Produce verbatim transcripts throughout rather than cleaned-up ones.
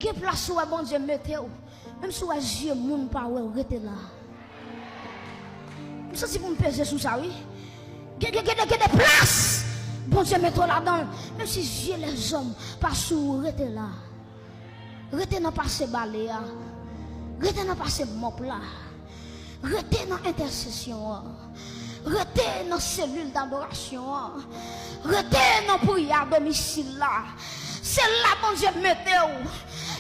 Gen plas ou wè Bondye mete w, menm si w wè zye moun pa wè w, rete la. M santi pou m peze sou sa, wi. Gen, gen, gen, gen de plas Bondye mete w ladan l, menm si zye lèzòm pa sou ou, rete la. Rete nan pase bale a. Rete nan pase mòp la. Rete nan entèsesyon an. Rete nan selil dadorasyon an. Rete nan priyè a domisil la. Se la Bondye mete w.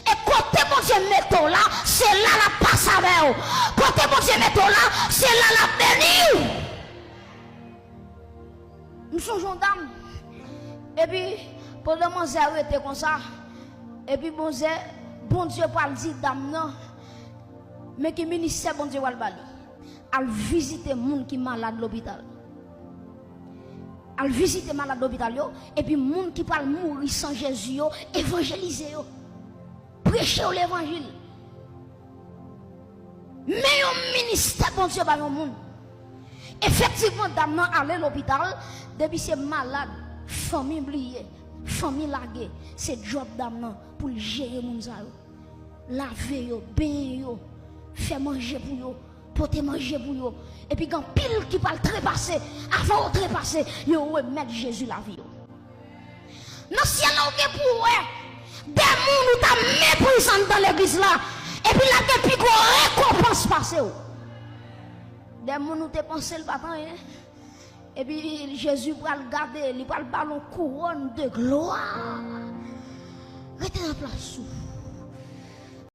E kote Bondye mete w la, se la l ap pase avè w. Kote Bondye mete w la, se la l ap beni w. M sonje yon dam. Epi, pandan manzè rete konsa, epi Bondye, Bondye pral di dam nan, men ki ministè Bondye pral ba li. Al vizite moun ki malad lopital. Al vizite malad lopital yo, epi moun ki pral mouri san Jezi yo, evanjelize yo. Preche yo levanjil. Men yon ministè Bondye ba yon moun. Efektivman, dam nan ale lopital, depi se malad, fanmi bliye, fanmi lage, se djòb dam nan pou l jere moun sa yo. Lave yo, benyen yo, fè manje pou yo, pote manje pou yo. Epi gen anpil ki pral trepase, avan yo trepase, yo remèt Jezi lavi yo. Nan syèl la, ou gen pou wè de moun ou ta meprize anndan legliz la, epi l ap gen pi gwo rekonpans pase w. De moun ou te panse l pa t anyen, epi Jezi pral gade, li pral ba l yon kouwòn de glwa. Rete nan plas ou.